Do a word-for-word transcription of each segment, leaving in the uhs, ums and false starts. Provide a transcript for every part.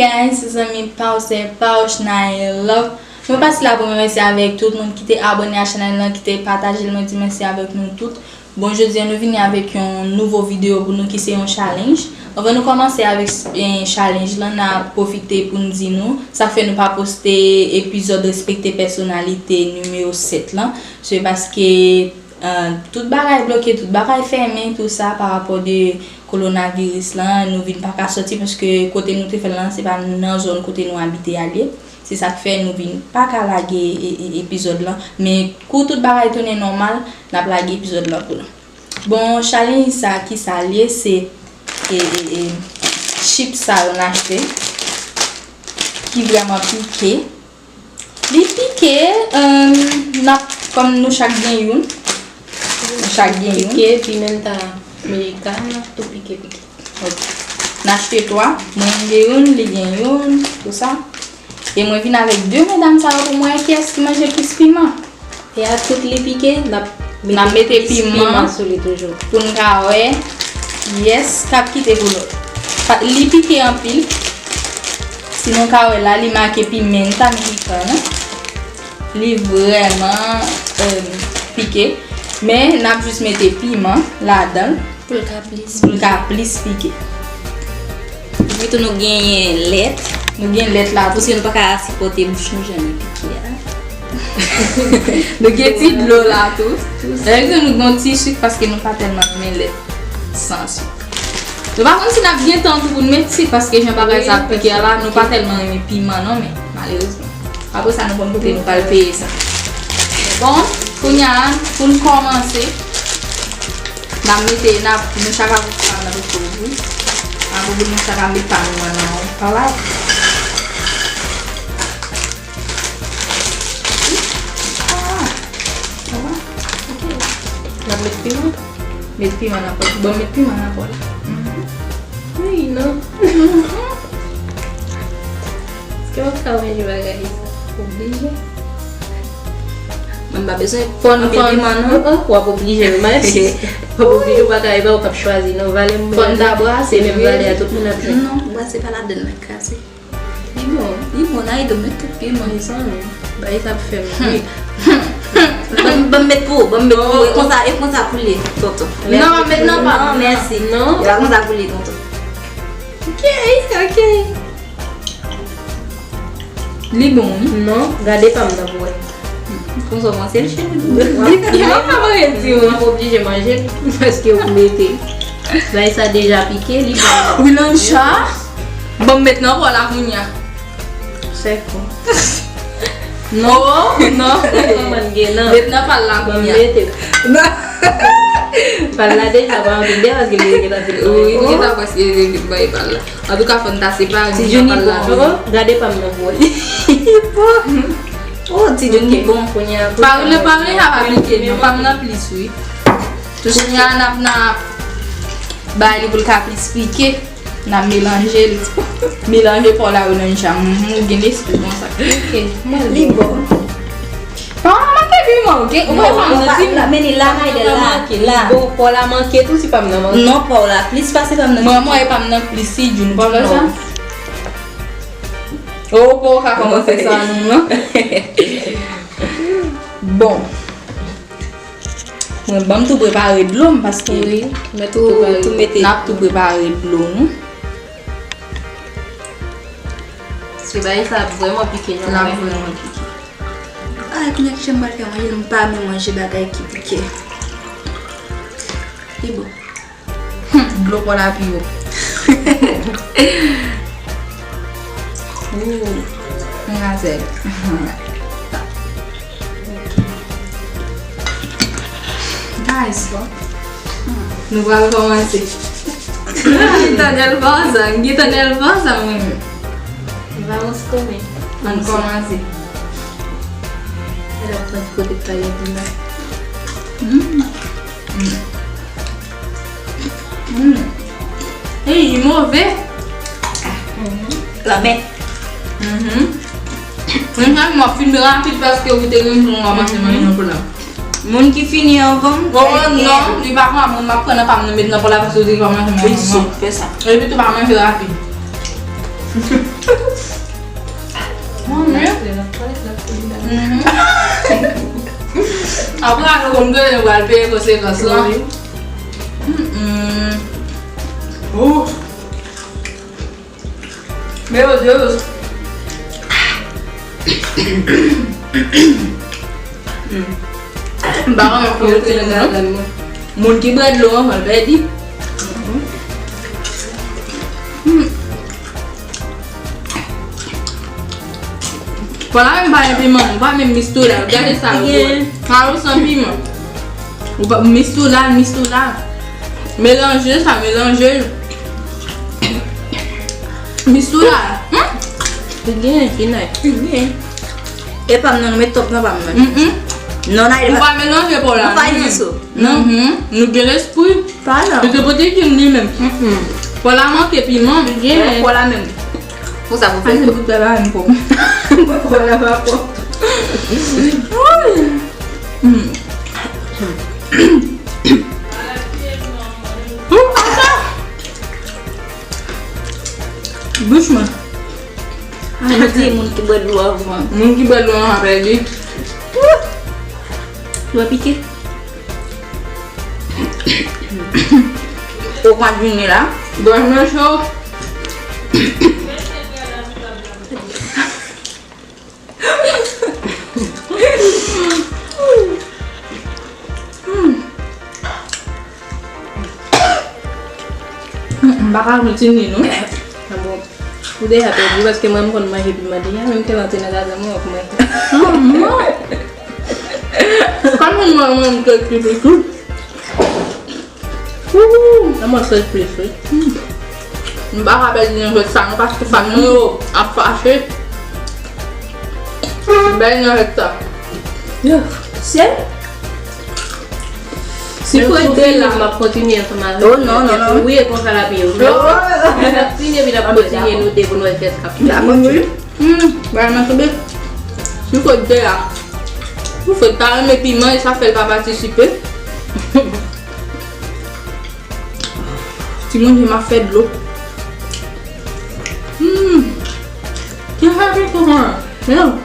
Guys, se zanmi pa w, se pa w, Shnae Love. Mwen pase la pou mwen mèsi avèk tout moun ki te abòne a chanèl lan, ki te pataje l. Mwen di mèsi avèk nou tout. Bon, jodi a nou vini avèk yon nouvo videyo pou nou ki se yon challenge. Anvan nou kòmanse avèk, eh, challenge lan, n a pwofite pou n di nou sa k fè nou pa poste epizòd Respekte Pèsonalite nimewo sèt lan. Se paske, eh, tout bagay bloke, tout bagay fèmen, tou sa pa rapò de kowonaviris lan, nou vin pa ka sòti paske kote nou te fè l lan, se pa nan zòn kote nou abite a l ye. Se sa k fè nou vin pa ka lage e, e, epizòd lan. Men kou tout bagay tounen nòmal, n ap lage epizòd lan pou nou. Bon, challenge sa, ki sa l ye? Se, e, e, e, chips sa yo n achte, ki vrèman pike. Li pike, eh, n ap, kòm nou chak gen youn, nou chak gen youn. Pike, pimenta americana, tou pike, pike. Ok. N achte twa. Mwen gen youn, li gen youn, tou sa. E mwen vin avèk de medam sa yo pou mwen wè kiyès ki manje plis piman. E a tout li pike, n ap mete plis piman sou li toujou. Pou n ka wè kiyès k ap kite pou lòt. Pa- Li pike anpil. Si nou ka wè la, li make pimenta mexicana. Li vrèman, eh, pike. Men, n ap jis mete piman ladan l pou l ka plis, pou l ka plis pike. Epi tou nou genyen lèt. Nou gen lèt la tou, paske nou pa ka sipòte bouch nou jan li pike a. Nou gen ti dlo la tou. Dayè nou gen yon ti sik paske nou pa tèlman renmen lèt san sik. Nou pa konn si n ap gen tan tou pou n met sik, paske jan bagay sa ap pike a la, nou pa tèlman renmen piman non, men malerezman. Apre sa, nou konn kote nou pral peye sa. Bon, kounye a, pou n kòmanse, n ap mete, n ap, nou chak ap, nou chak ap met pa nou an nan yon palay. Ah, ok. N ap met piman. Met piman nan pòt. Bon, met piman nan pòt. Mhm. Wi, non. Èske w ap ka manje bagay sa? Oblije. Mwen pa bezwen anpil piman, non. Oh, oh, w ap oblije, men. W ap oblije, w pa ka, e pa ou k ap chwazi, non. Valè m, fò n ta brase, se menm valè a tout moun ap jwenn. Non, brase pa ladann nan, kraze. Li bon. Li bon, Naïdo, met tout piman. Mezanmi, bagay sa ap fè m ri. Ban m, ban m met pou ou, ban m met pou ou. E konsa, e konsa pou l ye, tonton. Non, met nan pa m. Non, mèsi. Non. E pa konsa pou l ye, tonton. Ok, ok. Li bon, wi. Non, gade pa m nan pou wè. Konsa w panse l cheri? Li pa manje di w. M ap oblije manje l, paske w mete. Bagay sa deja pike, li bon. Wilanja, bon, m met nan bò la kounye a. Sèk ou. Non, non. Kòman gen nan? Met nan pal la kounye a. Mete. Pal la deja pa anpil de paske li gentan fin. Wi, li gentan prèske bay pal la. Antouka, fò n ta separe, ti Johnny bon. Oh, gade pa m nan pou wè. Li bon. Oh, ti Johnny bon. Kounye a, pa vle, pa vle, sa pa pike, non. Pa m nan plis, wi. Kounye a, n ap, n ap bay li pou l ka plis pike. N ap melanje li. Melanje pò la yo nan chan. Mhm, ou gen lespri konsa. Ok, mwen li bon. Pa manke piman, ok? Ou wè pa m nan piman. Men li la, Naïdo, la. Li bon, pò la manke tou, si pa m nan manke. Non, pò la plis pase pa m nan. Mwen, mwen, e pa m nan plis, si Jun, pa vre sa? Oh, pa w ka kòmanse sa, non, non. Bon. Mwen, ban m tou prepare dlo m, paske wi, mwen tou, tou mete. N ap tou prepare dlo nou. Se bagay sa ap vrèman pike, jan mwen. L ap vrèman pike. Ah, kounye a ki jan m pral fè manje, m pa renmen manje bagay ki pike. Li bon. Hmm, dlo pò la pi wo. Ooh, m razè. Guys, bon. Nou pral kòmanse. Gita nèvòza, Gita nèvòza, mwen. Vamos comer. Ann kòmanse. Gade kote k pale di la. Mm. Mm. Mm. Ey, li move. Lanmè. Mhm. Mwen, m ap fin rapid paske ou te gen pou ranmase manje nan pla. Moun ki fini anvan m, oh, non, li pa pran, mwen, m ap pran nan pa m nan, met nan pla paske ou te gen pou ranmase manje nan. Wi, fè sa. Epi tou pa manje rapid. Mwen menm. Apre, nou konn ke nou pral peye konsekans lan. Mm-mm. Ou. Meu Deus. M pa konnen pou yo te nan gagann mwen. Moun ki bwè dlo an, mwen pèdi. Fò la menm pa gen piman, ou pa menm mistoula, gade sa yo bwè. Sa yo san piman. Ou pa mistoula, mistoula. Melanje sa, melanje. Mistoula. Hmm? Li gen, li nice. Li gen. E pa m nan, nou met top nan pa m nan. Mm-mm. Non, nan, ou pa melanje pou la. Nou pa di sou. Non. Mhm. Nou gen lespri. Pa la. Li te pote di li menm. Mm-mm. Pou la manke piman. Li gen. Pou la menm. Pou sa pou fè. Ann, pou la menm pou. Pou la pa pou. Mm. Douchman. Ah, nou di moun ki bwè dlo avan. Moun ki bwè dlo an apre li. Dlo pike. Ou konn vini la. Dlo mwen cho. M pa ka kontini, non. Ah bon. Ou deja pèdi, paske mwen, m konn manje piman deja, menm te rantre nan gagann mwen, w ap manje. Kòm mwen, mwen, mwen, m te pipi tou. Wouhou! Nan mwen, se plis, wi. M pa ka pèdi nan jwèt sa, non, paske fanm mwen yo ap fache. M pèdi nan jwèt sa. Yo, se Si kote la, m ap kontinye ansanm avèk ou. Oh, non, non, non. Wi, e konsa l ap ye. M ap kontinye, epi n ap kontinye nou de pou nou wè kiyès k ap pèdi. Wi. Hmm, bagay nan tonbe. Si kote la. Ou fè ta renmen piman, e sa fè l pa patisipe. Timoun, jan m ap fè dlo. Hmm. Ki fè pito mwen? Non.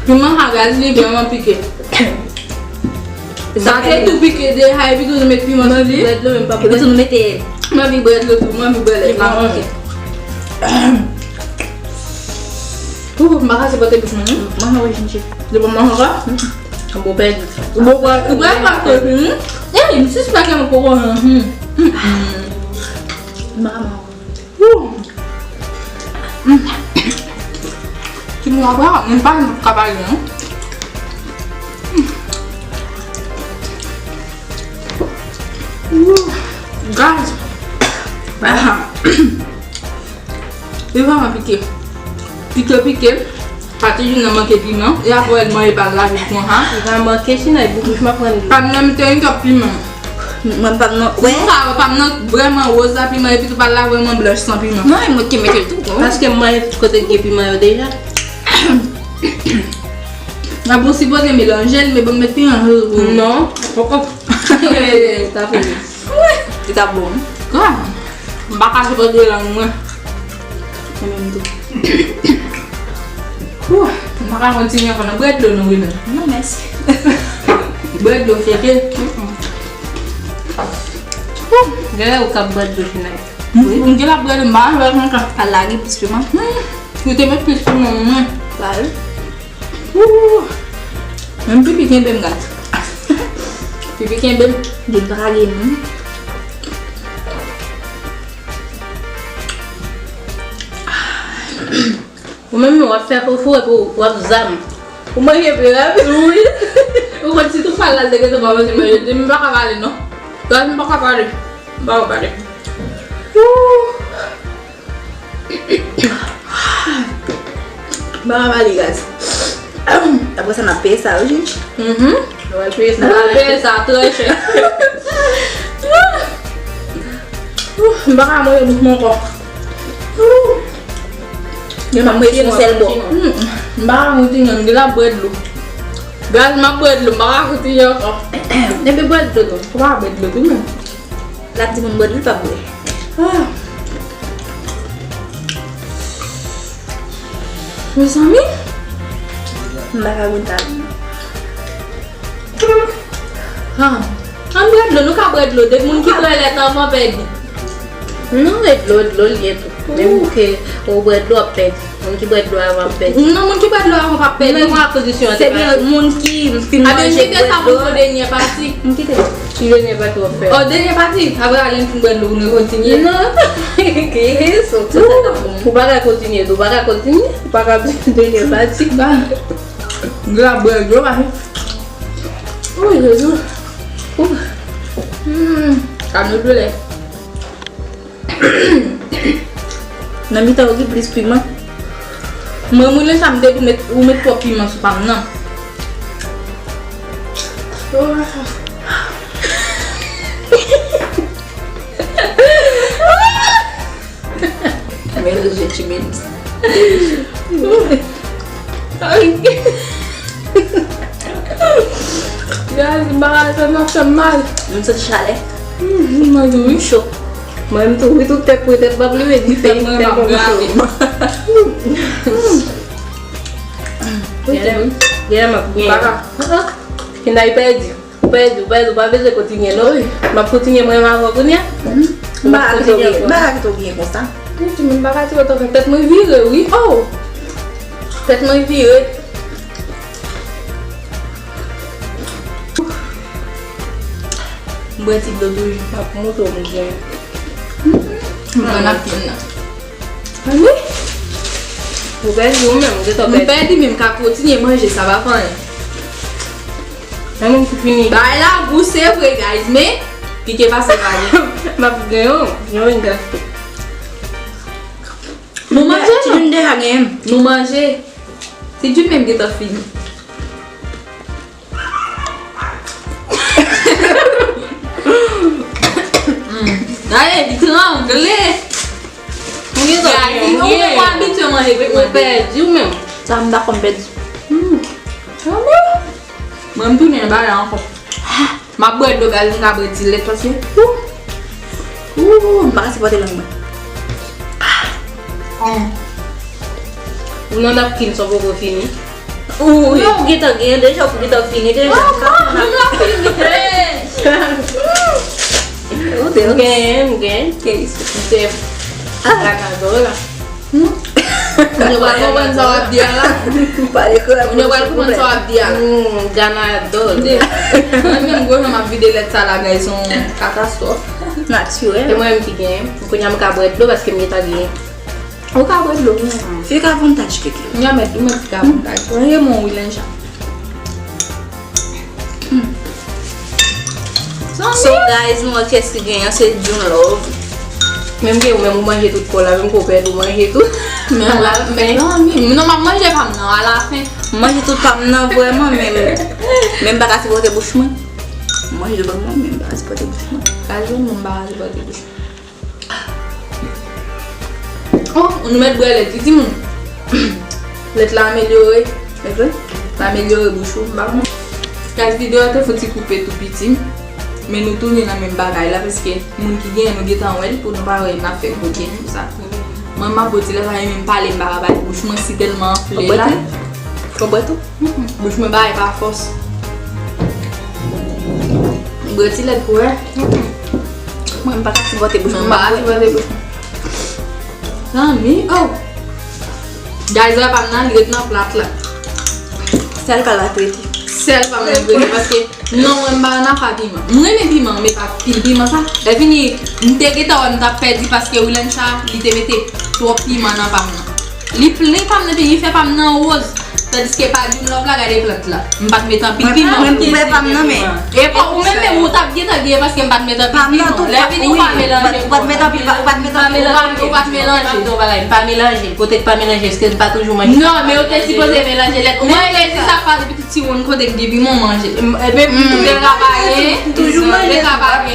Piman sa gaz li vrèman pike. Sa te tou pike deja, epi tou nou met piman sou li. Bwè dlo, menm pa bwè. Epi tou nou mete. Mwen anvi bwè dlo tou, mwen anvi bwè lèt la. Ou, m pa ka sipòte bouch mwen, non. Manje wi, jenjib. Depi mwen ankò? Ou pèdi. Ou pral, ou pral pa kote, hmm? Eh, m sispèk mwen poko, hmm. Hmm, hmm. M pa ka manje. Wou. Hmm. Ti mwen apa, m pa ka pale, non. Hmm. Wou. Gaz. Ah. Li vrèman pike. Pike, pike. Pati youn nan manke piman. E apre l manje pa l la vit konsa. Li pa manke, sinon e bout bouch m ap pran dlo. Pa m nan, m te yon twòp piman. Mwen pa m nan, wè. Sa, pa m nan vrèman woz la piman, epi tou pa l la vrèman blanch san piman. Non, e mwen ki mete l tou, wi. Paske m manje tout kote ki gen piman yo deja. Nan bon sipoze melanje l, men bon met piman. Non. Poko. Sa fini. Li t ap bon. Grav. M pa ka sipòte lang mwen. Mwen menm tou. Wou, m pa ka kontinye ankò non. Bwè dlo non, Rina. Non, mèsi. Bwè dlo, chèche. Mm-mm. Wou, genlè ou k ap bwè dlo, Rina. Wi. M genlè ap bwè dlo, m pa anvi bwè konsa. Al lage plis piman. Hmm, ou te met plis piman, mwen. Ba wi. Wou! Menm pipi kenbe m, gad. Pipi kenbe m. Di m pa ka gen moun. Ou menm, w ap fè fofo epi w ap zam. Ou manje pi rapid. Wi. Ou konn si tou fal la, se gentan pa manje, manje. Di m pa ka pale, non. Gad, m pa ka pale. M pa ka pale. Wou! Ba m ale gaz. Apre sa, n ap peye sa, wi, Jenny? Mhm. Nou pral peye sa. Nou pral peye sa, trè chè. M pa ka manje bouch mwen ankò. Gen m ap manje yon sèl bò. M pa ka kontinye, m gen la bwè dlo. Gaz, m ap bwè dlo, m pa ka kontinye ankò. Epi bwè dlo tou. Ou pa bwè dlo tou, non? L ap di moun bwè dlo, l pa bwè. Ah. Mezanmi, m pa ka konn sa. Ah, ann bwè dlo, nou ka bwè dlo. Depi moun ki pran lèt anvan pèdi. Non, e dlo, dlo l ye tou. Menm ke ou bwè dlo, w ap pèdi. Moun ki bwè dlo avan ap pèdi. Non, moun ki bwè dlo avan p ap pèdi. Men kòman pozisyon an te pase? Se byen moun ki fin manje, bwè dlo. A, men m kite sa pou dènye pati. M kite. Ki dènye pati w ap fè? Oh, dènye pati. Apre ale m fin bwè dlo pou nou kontinye. Non. Ki sou, sa, sa t ap bon. Ou pa ka kontinye tou, ou pa ka kontinye. Ou pa ka dènye pati. Ba. Gra bwè dlo, mami. Wi, Jezi. Wi. Hmm. Sa nou doulè. Nan mitan yo gen plis piman. Mwen, mwen, lè sa m te di w met, ou met twòp piman sou pa m nan. Men je timid. Guys, bagay sa nan fè m mal. M santi chalè. Mm, m mande wi. M cho. Mwen menm tou, wi, tout tèt pou tèt m ap leve dife. Tèt mwen ap grave. Wi, tèt mwen. Genlè m ap genyen. Baka. Kinday pèdi. Ou pèdi, ou pèdi, ou pa bezwen kontinye non. M ap kontinye mwen menm avè w kounye a. M ap kontinye ankò. M pa ka kite w genyen konsa. Wi, timoun, m pa ka kite w tèt mwen vire wi. Oh! Tèt mwen vire. M bwè ti dlo toujou, m ap montre w m gen. M pran napkin nan. Wi. Ou pèdi ou menm, ou gentan pèdi. M pèdi, men m ka kontinye manje, sa pa fè anyen. Nan moun ki fini. Bagay la gou, se vre, guys, men pike pase pa gen. M ap gen yon, yon vin gaste. Nou manje, non? Ti Jun deja gen. Nou manje. Ti Jun menm gentan fini. Mm. Gade, li trangle. Ou gen zòt, guys, ou gen, ou abitye manje piman. Ou pèdi ou menm. Sa m dakò m pèdi. Mm. Mwen, m tounen anba la ankò. M ap bwè dlo, guys, m ka bwè ti lèt paske. Ooh. Ooh, m pa ka sipòte lang mwen. Mm. Ou nan napkin sa w poko fini. Ou, non, ou gentan gen deja, ou gentan fini deja. Ah, ah, nou nan fini. Ou te, m genyen, m genyen. Ke isit? M te. Ah. Panadol la. Hmm? Moun yo pral konprann sa w ap di a la. Pale klè. Moun yo pral konprann sa w ap di a. Hmm, Ganadol. Mwen menm gwo jan m ap vide lèt sa la, guys, se yon katastwòf. Natirèl. E mwen menm ki genyen. Kounye a m ka bwè dlo paske m gentan genyen. Ou ka bwè dlo, wi. Fè ka avantaj keke. Mwen mèt, ou mèt fè ka avantaj. Mwen ye mwen wi lenja. Hmm. So, guys, nou wè kiyès ki genyen, se Jun Love. Menm ke ou menm ou manje tout kò la, menm ke w pèdi ou manje tou. Men, men, non, men, non, m ap manje pa m nan, alafen. M manje tout pa m nan, vrèman, men, men m pa ka sipòte bouch mwen. M manje tout pa m nan, men m pa ka sipòte bouch mwen. Ka jwenn moun m pa ka sipòte bouch mwen. Oh, nou mèt bwè lèt wi, timoun. Lèt la amelyore. Lèt la amelyore bouch ou, m pa konn. Guys, videyo a te fouti koupe tou piti. Men nou tounen nan menm bagay la, paske moun ki genyen nou gentan wè l, pou nou pa wè n ap fè gwo kenn konsa. Mwen, m ap bwè ti lèt la, men m pale, m pa ka pale. Bouch mwen si tèlman anfle la. Ou bwè tou? Mm-mm. Bouch mwen bay pa fòs. Bwè ti lèt pou wè. Mm-mm. Mwen, m pa ka sipòte bouch mwen, m pa ka sipòte bouch mwen. Zanmi, oh. Guys, wè pa m nan, li ret nan plat la. Sèl pa l ap rete. Sèl pa m nan rete, paske non, mwen, m pa nan afa piman. M renmen piman, men pa pil piman sa. Lè fini, m te gentan wè m t ap pèdi, paske Wilensha, li te mete twòp piman nan pa m nan. Li plen pa m nan, li fè pa m nan woz. Tandiske pa Jun Love la, gade plant la. M pa t met anpil piman. Mwen, mwen, mwen, pa m nan, men. E pa ou menm, menm ou t ap gentan gen, paske m pa t met anpil piman. Lè vini, ou pa melanje. Ou pa t met anpil, ou pa t met anpil, ou pa t melanje. Ou pa melanje. Kote k pa melanje, èske m pa toujou manje? Non, men ou te sipoze melanje lèt. Mwen, mwen, se sa k pase. Ti wonn kote k gen piman manje. Ebyen, m toujou manje. Toujou manje.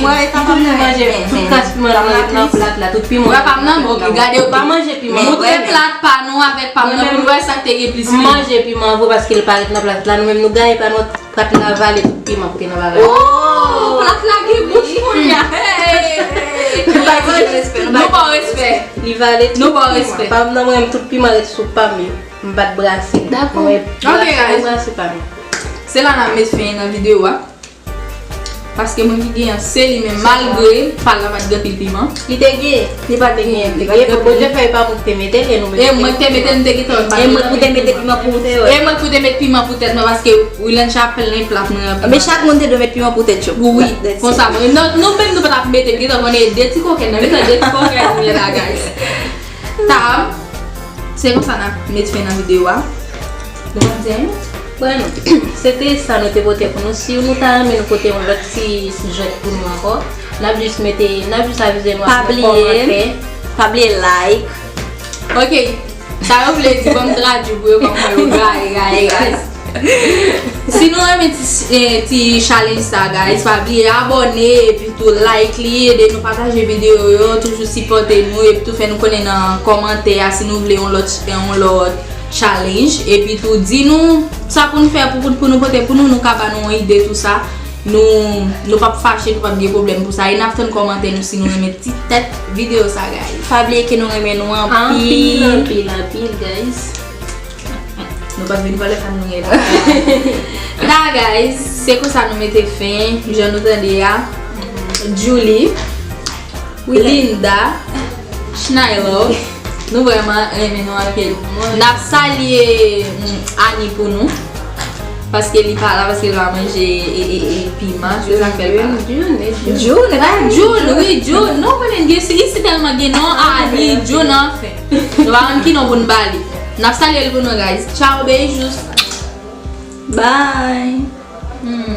Mwen, e pa m nan, men, men, tout kras piman nan ret nan plat la, tout piman. Wè pa m nan, bon, ok, gade, ok. Pa manje piman. Montre plat pa nou avèk pa m nan pou nou wè sa k te gen plis piman. M manje piman vre paske l pa ret nan plat la. Nou menm nou gaye pa nou, plat la vale tout piman ki te nan bagay. Oh, plat la gen bouch kounye a. Hey, hey, hey. Nou ba w respè, nou ba w respè. Li vale tout piman. Nou ba w respè. Pa m nan mwen, tout piman ret sou pa m yo. M pa t brase. Dakò. Mwen brase, mwen brase pa m yo. Se la n ap met fen nan videyo a. Paske mwen ki genyen se li menm, malgre pa l la pa t gen anpil piman. Li te genyen. Li pa t genyen. Li te genyen. Bondye fè e pa mwen ki te mete l, e nou menm. E mwen ki te mete l, m te gentan. E mwen ki te mete piman pou ou te wè. E mwen ki te met piman pou tèt mwen, paske William Chapel nan plat mwen. Men chak moun te dwe met piman pou tèt yo. Wi, konsa mwen. Non, nou menm nou pa t ap mete, gentan konnen de ti kokenn nan, gentan de ti kokenn nou ye la, guys. Tab, se konsa n ap met fen nan videyo a. Nou pa di anyen? Bwè non. Se te sa nou te pote pou nou. Si nou ta renmen nou pote yon lòt ti jwèt pou nou ankò, n ap jis mete, n ap jis avize nou ak yon kòmantè. Pa bliye like. Ok. Sa yo vle di, ban m tradui pou yo kòman yo gaye, gaye, guys. Si nou renmen ti, eh, ti challenge sa, guys, pa bliye abòne, epi tou like li, ede nou pataje videyo yo, toujou sipòte nou, epi tou fè nou konnen nan kòmantè a si nou vle yon lòt, yon lòt challenge, epi tou di nou sa pou nou fè, pou, pou, pou nou pote pou nou, nou ka ba nou yon ide tou sa. Nou, nou p ap fache, nou p ap gen pwoblèm pou sa. E n ap tann kòmantè nou si nou renmen ti tèt videyo sa, guys. Pa bliye ke nou renmen nou anpil. Anpil, anpil, anpil, guys. Nou p ap vin vòlè fanm nou gen. Da, guys, se konsa nou mete fen, jan nou tande a. Julie, Linda, Schneilo, nou vrèman renmen nou anpil. N ap salye, mm, Ani pou nou. Paske li pa la, paske li pa manje e, e, e piman, se sa k fè l pa la. June, June, June, wi, June. Nou konnen gen, isi tèlman gen non, Ani, June, anfen. Nou pa konn ki non pou n ba li. N ap salye l pou nou, guys. Ciao, beijos. Bye. Hmm.